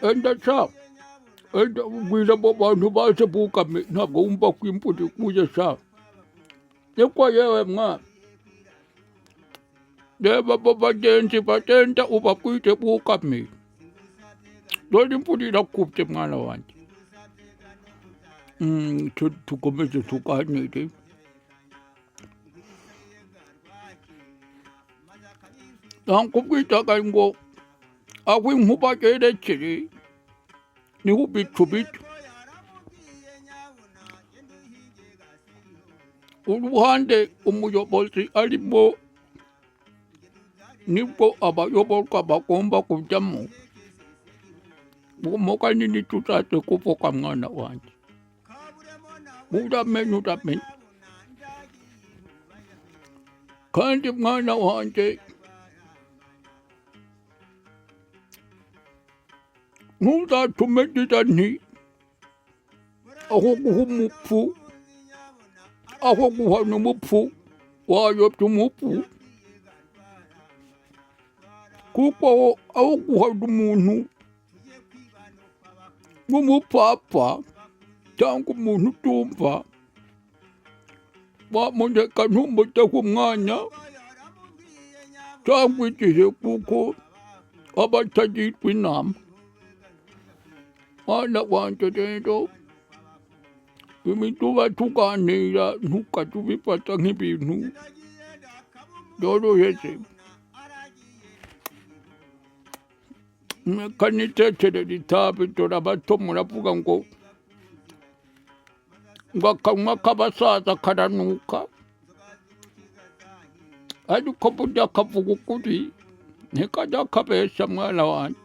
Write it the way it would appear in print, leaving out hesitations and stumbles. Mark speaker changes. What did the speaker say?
Speaker 1: Enda sha, enda ubwira abo bantu baje bugame, ntabwo wumva ko imvura iguye sha. Niko yewe mwana, reba abo bagenzi bagenda ubabwire bugame, dore imvura irakubye mwana wanjye. Tukomeze tuganire. Nakubwitaga ngo aho inkuba yerekeye niho ibicu bijya. Uruhande umuyobozi arimo nibwo abayoborwa bagomba kujyamo. Umugani ntituzaze kuvuga mwana wanjye. Uramenye, uramenye. Kandi mwana wanjye, ntuzatume ngira nti aho guha umupfu, aho guhana umupfu wayobya umupfu, kuko aho guhana umuntu w'umupfapfa cyangwa umuntu utumva, wamureka ntumuteho umwanya cyangwa igihe, kuko aba atagirwa inama. Mwana wanjye rero, ibi tuba tuganira ntukajye ubifata nk'ibintu byoroheje. Reka nitekerere itabi, dore abato muravuga ngo akanwa k'abasaza karanuka, ariko burya kavuga ukuri, ntikajya kabeshya mwana wanjye.